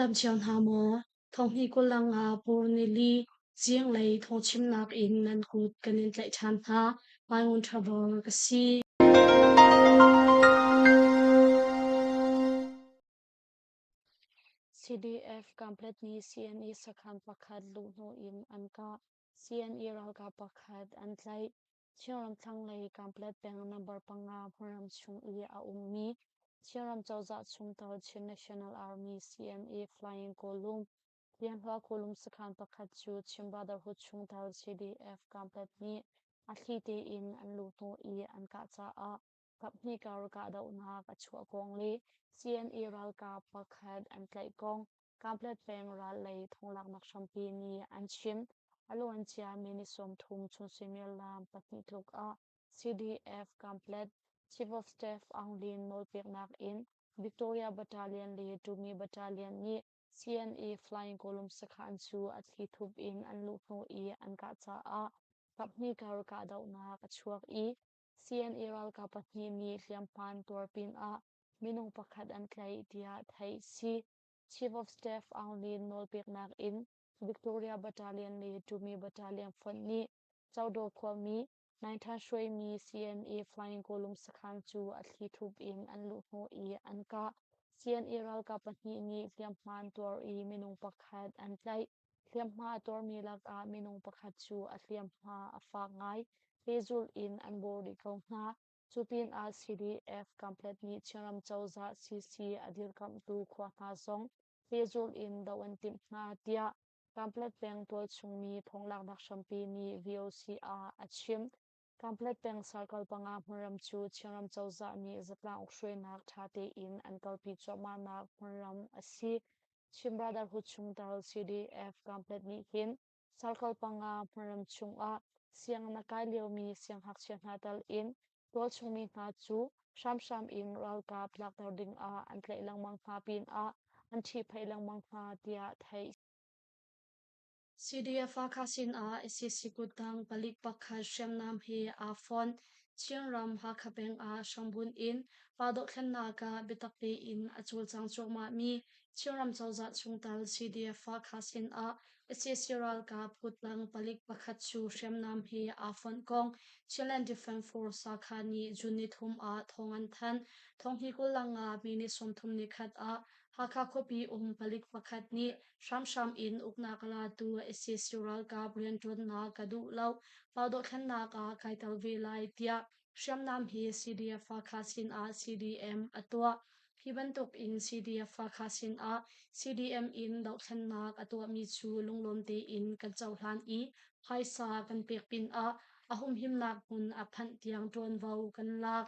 dam cio hna maw? Thonghni kul nga Pur nili zinglei thawngchimnak in nan kut kan in tlaih ṭhan hna. Mai Ngun Ṭha Bor ka si. CDF Kamplet nih CNA sakhan pakhat luhhnawh in an kah. CNA ralkap pakhat an tlaih. Chinram thlanglei Kamplet peng number panga hmunram chung i a ummi Chinram cozah chungtel Chin National Army CNA Flying Column Lianhua Column sakhan pakhat cu Chin Brotherhood chungtel CDF Kamplet nih a thli tein an luhhnawh i an kah caah kaphnih kar kahdohnak a chuah kong le CNA ralkap pakhat an tlaih kong Kamplet peng ral lei thonglaknak hrampi nih an chim. A luancia minute 30 chung suimilam pahnih tluk ah CDF Kamplet Chief of Staff Aung Lin nawlpeknak in Victoria Battalion le Tumi Battalion nih CNA Flying Column sakhan cu a thlithup in an luhhnawh i an kah caah kaphnih kar kahdohnak a chuak i CNA ralkap pahnih nih hliamhma an tuar pinah minung pakhat an tlaih tiah theih a si. Chief of Staff Aung Lin nawlpeknak in Victoria Battalion le Tumi Battalion fonh nih Codaw khuami Nainthan hruaimi CNA Flying Column sakhan cu a thlithup in an luhhnawh i an kah. CNA ralkap pahnih nih hliamhma an tuar i minung pakhat an tlaih. Hliamhma a tuarmi lakah minung pakhat cu a hliamhma a fak ngai. Pehzulh in an bawh rih ko hna. Cu pinah CDF Kamplet nih Chinram cozah CC a dirkamhtu khua hna zong pehzulh in doh an timh hna, tiah Kamplet peng tualchung mi thonglaknak hrampi nih VOC ah a chim. Kamplet peng circle panga hmunram cu Chinram cozah nih zatlang ukhruainak ṭha tein an kalpi cuahmahnak hmunram a si. Chin Brotherhood chungtel CDF Kamplet nih hin circle panga hmunram chungah sianginn a kai liomi siangngakchia hna tal in tualchung mi hna cu hramhram in ralkap tlakter dingah an tlaih lengmang hna pinah an ṭhihphaih lengmang hna tiah theih. CDF Hakha sinah sac kuttang palik pakhat hriamnam he aa fonh. Chinram Hakha peng ah hrambunh in pa dohthlennak ah biatak tein a cawlcang cuahmahmi Chinram cozah chungtel CDF Hakha sinah sac ralkap kuttang palik pakhat cu hriamnam he aa fonh kong Chinland Defense Force Hakha nih June nithum ah thawng an thanh. Thawng hi 25 minute 31 ah Hakha khuapi um palik pakhat nih Hramhram in uknak a latu sac ralkap rianṭuannak ka duh lo. Pau dohthlennak ah kai tel ve lai tiah hriamnam hi CDF Hakha sinah CDM a tuah. Hi bantuk in CDF Hakha sinah CDM in dohthlennak a tuahmi cu lunglawm tein kan cohlan i phaisa kan pek pinah a humhimnak hmun a phanh tiang ṭuanvo kan lak.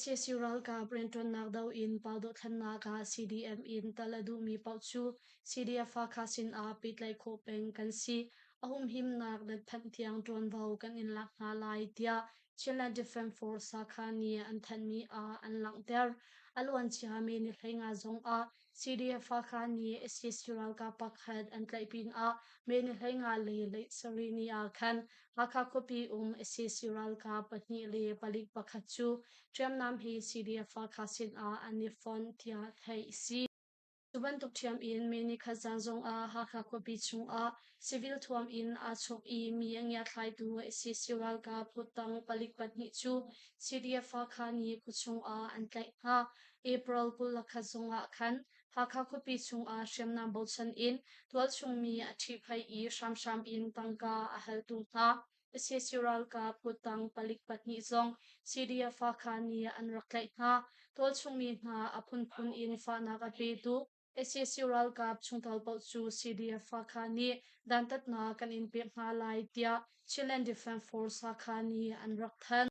Sac ralkap rianṭuannak do in pau dohthlennak ah CDM in tal a duhmi paoh cu CDF Hakha sinah pehtlaih khawh peng kan si. A humhimnak dat phanh tiang ṭuanvo kan in lak hna lai, tiah Chinland Defense Force Hakha nih an thanhmi ah an langhter. A luancia May ni 15 zongah CDF Hakha nih sac ralkap pakhat an tlaih pinah May ni 15 le lei sarih ni ah khan Hakha khuapi um sac ralkap pahnih le palik pakhat cu hriamnam he CDF Hakha sinah an i fonh tiah theih a si. Cu bantuk ṭhiam in May nikhat zan zongah Hakha khuapi chungah civil thuam in aa chawk i mi a ngiathlaitu sac ralkap kuttang palik pahnih cu CDF Hakha nih khuachung ah an tlaih hna. April 21 zongah khan Hakha khuapi chungah hriamnam bochan in tualchung mi a ṭhihphaih i hramhram in tangka a haltu hna sac ralkap kuttang palik pahnih zong CDF Hakha nih an rak tlaih hna. Tualchung mi hna a phunphun in fahnak a petu sac ralkap chungtel paoh cu CDF Hakha nih dantatnak kan in pek hna lai tiah Chinland Defense Force Hakha nih an rak thanh.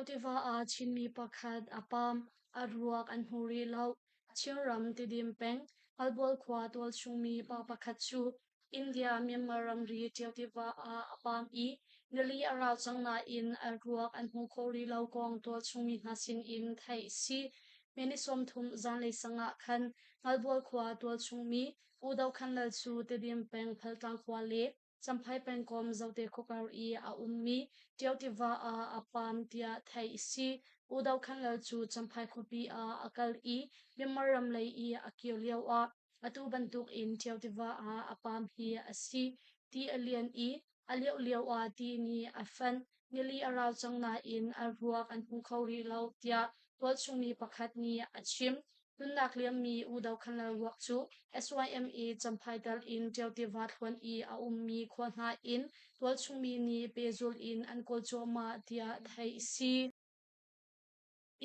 Tiva ah Chinmi pakhat a paam, a ruak an hmu rih lo. Chinram Tidim peng, Albual khua tualchungmi pa pakhat cu India-Myanmar ramri Ṭio tiva ah a paam i nili a rau cang nain a ruak an hmu kho rih lo kong tualchungmi hna sinin theih a si. Minute 30 zanlei sang ah khan Ngalbual khua tualchungmi U Do Khan Lal cu Tidim peng Phaltlang khua le Champhai pengkomh Zote khuakar i a ummi Ṭio tiva ah a paam tiah theih a si. U Do Khan Lal cu Champhai khuapi ah a kal i Myanmar ram lei i a kir lioah atu bantukin Ṭio tiva ah a paam hi a si. Ti a lian i a lioh lioah ti nih a fanh. Nili a rau cang nain a ruak an hmu kho rih lo, tiah tualchung mi pakhat nih a chim. Nunnak liammi U Do Khan Lal ruak cu SYMA Champhai dal in Ṭio tiva thluan i a ummi khua hna in tualchung mi nih pehzulh in an kawl cuahmah, tiah theih a si.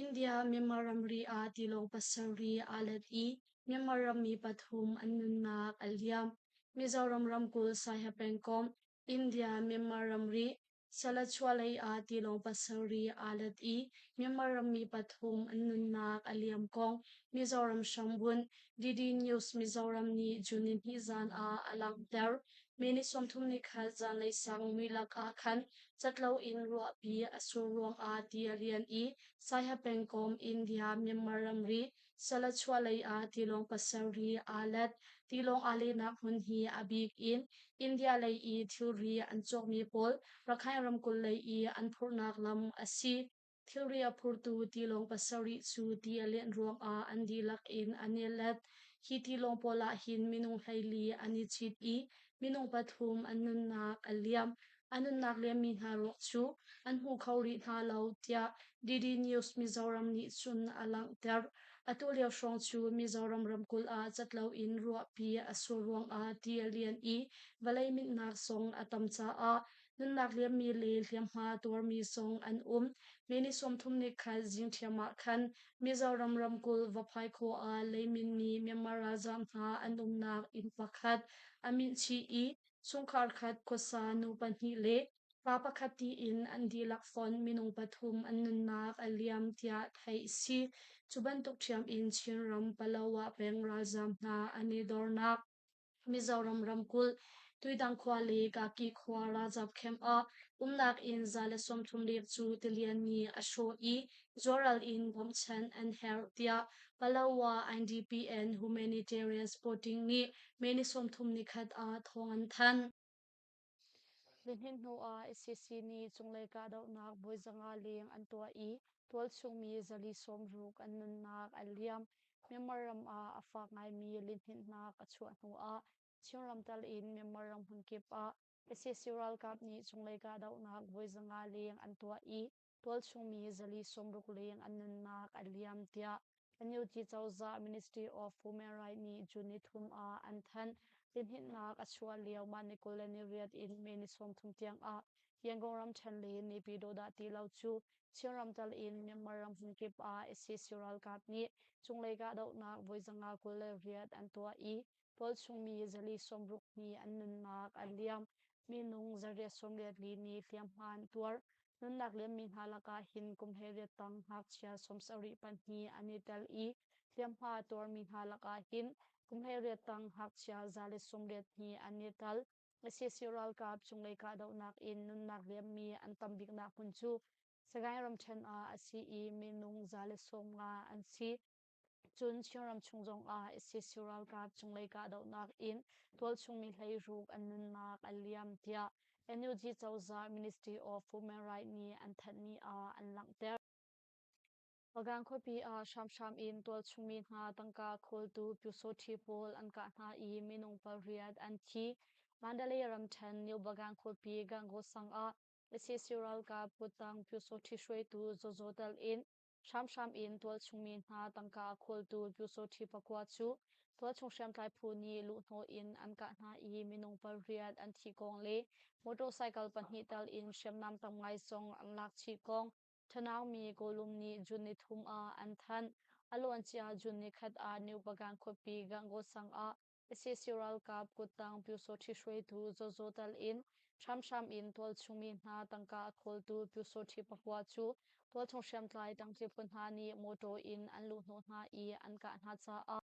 India Myanmar ramri ah tilawng pasarih aa let i Myanmar rammi pathum an nunnak a liam. Mizoram ramkulh Saiha pengkomh India Myanmar ramri Salachuah lei ah tilawng pasarih aa let i Myanmar rammi pathum an nunnak a liam kong Mizoram hrambunh DD News Mizoram nih June nihnih zan ah a langhter. May ni 31 zanlei sang muilak ah khan cat loin ruahpi a sur ruangah ti a lian i Saiha pengkomh India Myanmar ramri Salachuah lei ah tilawng pasarih aa let. Tilawng aa lehnak hmun hi a bik in India lei i thilri an cawkmi pawl Rakhine ramkulh lei i an phurhnak lam a si. Thilri a phurtu tilawng pasarih cu ti a lianh ruangah an dihlak in an i let. Hi tilawng pawl ah hin minung 14 an i cit i minung pathum an nunnak a liam. A nunnak liammi hna ruak cu an hmu kho rih hna lo, tiah DD News Mizoram nih cun a langhter. Atu lio hrawng cu Mizoram ramkulh ah cat loin ruahpi a sur ruangah ti a lian i vawlei minhnak zong a tam caah nunnak liammi le hliamhma tuarmi zong an um. May ni 31 zing ṭhiam ah khan Mizoram ramkulh Vaphai khua ah leimin nih Myanmar ralzaam hna an umnak inn pakhat a minh chih i chungkhar khat khuasa nu pahnih le pa pakhat tiin an dihlak fonh minung pathum an nunnak a liam tiah theih a si. Cu bantuk ṭhiam in Chinram Palawa peng ralzaam hna an i dornak Mizoram ramkulh Tuidang khua le Kaki khua ralzaam camp ah umnak inn 130 leng cu tilian nih a hrawh i zuaral in bawmhchanh an herh tiah Palawa IDPN Humanitarian Supporting nih May ni 31 ah thawng an thanh. Lihninh hnuah sac nih cunglei kahdohnak voi 500 leng an tuah i tualchung mi 460 an nunnak a liam. Myanmar ram ah a fak ngaimi lihninhnak a chuah hnuah Chinram tal in Myanmar ram hmunkip ah sac ralkap nih cunglei kahdohnak voi 500 leng an tuah i tualchung mi 460 leng an nunnak a liam tiah NUG cozah Ministry of Human Rights nih June ni thum ah an thanh. Lihninhnak a chuah lio mah ni 28 in May ni 30 tiang ah Yangon ramṭhen le Naypyidaw dah ti lo cu Chinram tal in Myanmar ram hmunkip ah sac ralkap nih cunglei kahdohnak voi 528 an tuah i tualchung mi 460 nih an nunnak a liam. Minung 884 nih hliamhma an tuar. Nunnak liammi hna lakah hin kum 18 tang ngakchia 72 an i tel i hliamhma a tuarmi hna lakah hin kum 18 tang ngakchia 182 an i tel. Sac ralkap cunglei kahdohnak in nunnak liammi an tam biknak hmun cu Sagaing ramṭhen ah a si i minung 150 an si. Cun Chinram chung zongah sac ralkap cunglei kahdohnak in tualchung mi 16 an nunnak a liam tiah NUG cozah Ministry of Human Rights nih an thanhmi ah an langhter. Pagan khuapi ah hramhram in tualchung mi hna tangka khawltu Pyusawṭhi pawl an kah hna i minung pariat an thi. Mandalay ramṭhen New Bagan khuapi Gangaw sang ah sac ralkap kuttang Pyusawṭhi hruaitu Zawzaw tel in Hramhram in tualchung mi hna tangka a khawltu Pyusawṭhi pakua cu tualchung hriamtlai phu nih luhhnawh in an kah hna i minung pariat an thih kong le motorcycle pahnih tal in hriamnam tam ngai zong an lak chih kong Thanaungmi Kawlum nih June ni thum ah an thanh. A luancia June ni khat ah New Bagan khuapi Gangaw sang ah Sac ralkap kuttang Pyusawṭhi hruaitu Zawzaw tal in hramhram in tualchung mi hna tangka a khawltu Pyusawṭhi pakua cu tualchung hriamtlai tangṭi phu hna nih mawṭaw in an luhhnawh hna i an kah hna caah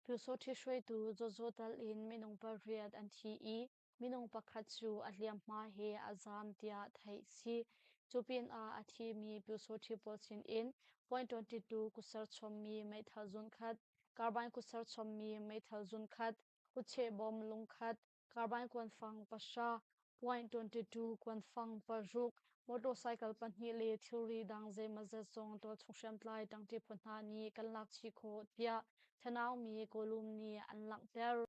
Pyusawṭhi hruaitu Zawzaw tal in minung pariat an thi i minung pakhat cu a hliamhma he a zaam tiah theih si. Cu pinah a thimi Pyusawṭhi pawl sinin .22 kutser chommi meithal zunkhat, carbine kutser chommi meithal zunkhat, kutcheh bom lungkhat, carbine kuanfang pahra, .22 kuanfang paruk, Motorcycle pahnih le thilri dang zeimawzat zong tualchung hriamtlai ṭangṭi phu hna nih kan lak chih khawh, tiah Thanaumi Kawlum nih an langhter.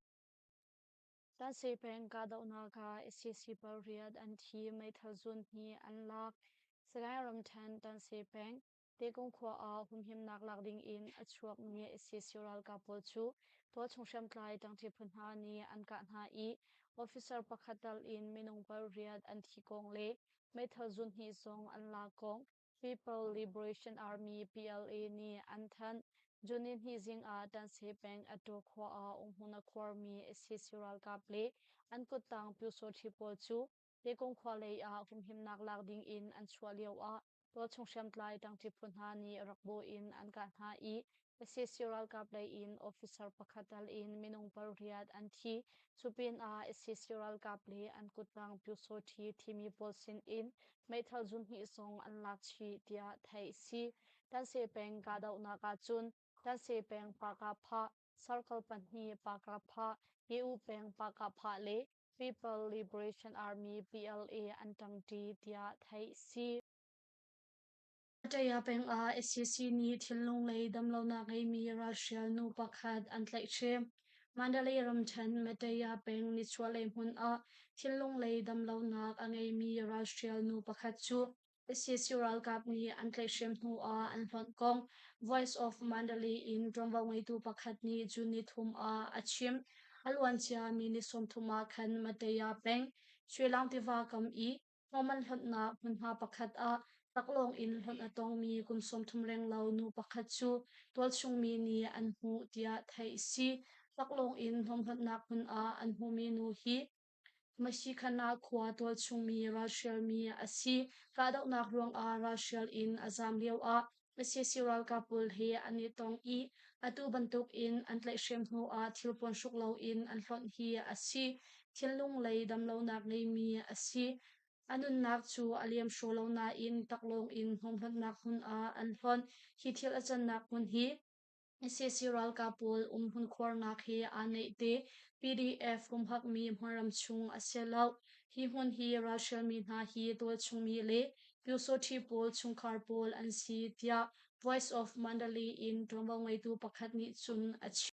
Tansi peng kahdohnak ah sac pariat an thi, meithal zun hnih an lak. Sagaing ramṭhen Tansi peng Tekung khua ah humhimnak lak ding in a chuakmi sac ralkap pawl cu tualchung hriamtlai ṭangṭi phu hna nih an kah hna i officer pakhat tal in minung pariat an thi kong le meithal zun hnih zong an lak kong People Liberation Army PLA nih an thanh. June ni zing ah Tansi peng Atu khua ah umhmun a khuarmi sac ralkap le an kuttang pyusawṭhi pawl cu Tekung khua lei ah humhimnak lak ding in an chuah lio ah tualchung hriamtlai ṭangṭi phu hna nih rak bawh in an kah hna i sac ralkap lei in officer pakhat tal in minung pariat an thi. Cu pinah sac ralkap le an kuttang pyusawṭhi thimi pawl sin in meithal zun hnih zong an lak chih tiah theih a si. Tanse peng kahdohnak ahcun Tanse peng Pakapha, Circle pahnih Pakapha, Ye-U peng Pakapha le People Liberation Army PLA an ṭangṭi tiah theih a si. Ṭaya peng ah sac nih thinlung lei damlonak ngeimi ralhrial nu pakhat an tlaihhrem. Mandalay ramṭhen Mataya peng nichuahlei hmun ah thinlung lei damlonak a ngeimi ralhrial nu pakhat cu sac ralkap nih an tlaihhrem hnu ah an hlonh kong Voice of Mandalay in ṭuanvo ngeitu pakhat nih June nithum ah a chim. A luancia mi ni 30 ah khan Mataya peng Shwelang tiva kam i Hnawm an hlonhnak hmunhma pakhat ah taklawng in hlonh a tongmi kum 30 renglo nu pakhat cu tualchung mi nih an hmuh tiah theih a si. Taklawng in hnawm hlonhnak hmun ah an hmuhmi nu hi Mashikhana khua tualchungmi ralhrialmi a si. Kahdohnak ruangah ralhrial in a zaam lioah sac ralkap pawl he an i tong i atu bantuk in an tlaihhrem hnu ah thilpuan hruk loin an hlonh hi a si. Thinlung lei damlonak ngeimi a si. A nunnak cu a liam hraw lo nain taklawng in hnawmhlonhnak hmun ah an hlonh. Hi thil a cannak hmun hi Sac ralkap pawl umhmun khuarnak he aa naih te. PDF humhakmi hmunram chung a si lo. Hi hmun hi ralhrialmi hna hi tualchungmi le Pyusawṭhi pawl chungkhar pawl an si, tiah Voice of Mandalay in ṭuanvo ngeitu pakhat nih cun a chim.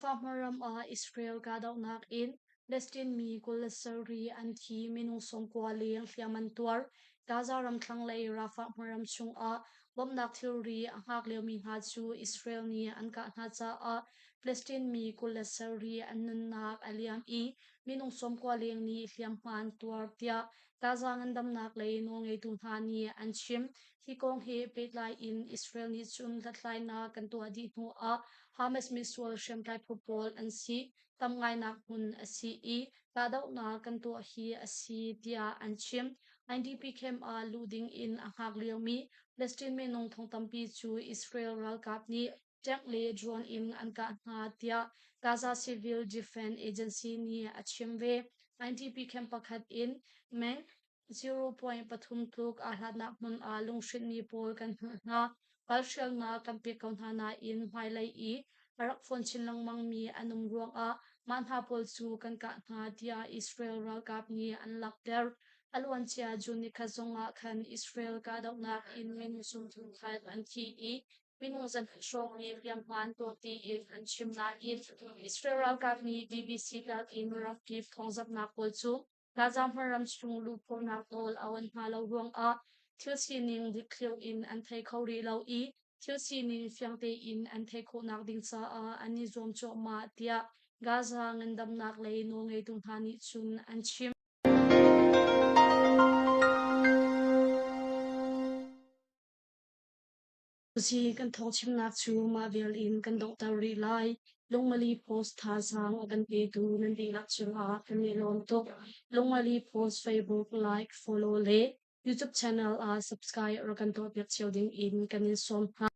Fahmar ram ah Israel kahdohnak in Palestine mi 27 an thi, minung 90 leng hliam an tuar. Gaza ram thlanglei Rafah hmunram chungah bawmhnak thilri a hngak liomi hna cu Israel nih an kah hna caah Palestine mi 27 an nunnak a liam i minung 90 leng nih hliamhma an tuar tiah Gaza ngandamnak lei nawlngeitu hna nih an chim. Hi kong he pehtlai in Israel nih cun hlathlainak kan tuah dih hnu ah Hamas misual hriamtlai phu pawl an si tam ngainak hmun a si i kahdohnak kan tuah hi a si tiah an chim. IDP camp ah luh ding in a hngak liomi Palestine minung thong tampi cu Israel ralkap nih tank le drone in an kah hna tiah Gaza Civil Defense Agency nih a chim ve. IDP camp pakhat in meng 0.3 tluk aa hlatnak hmun ah lunghrinhmi pawl kan hmuh hna. Ralhrialnak kan pek ko hna nain hmailei i a rak fawn chin lengmangmi an um ruangah mah hna pawl cu kan kah hna tiah Israel ralkap nih an langhter. A luancia June nikhat zongah khan Israel kahdohnak in minung 31 an thi i minung zakhat hrawng nih hliamhma an tuah tiin an chim nain Israel ralkap nih BBC tlak in ramkip thawngzamhnak pawl cu Gaza hmunram chung luh khawhnak nawl a onh hna lo ruangah thil sining dikthliar in an thei kho rih lo i thil sining fiang tein an theih khawhnak ding caah an i zuam cuahmah tiah Gaza ngandamnak lei nawlngeitu hna nih cun an chim. Tuzi kan thawngchimnak cu mah vial in kan donghter rih lai. Lungmali Post thazaang a kan petu nan dihlak cungah kan i lawm tuk. Lungmali Post Facebook like, follow le YouTube channel ah subscribe rak kan tuahpiak cio ding in kan in sawm hna.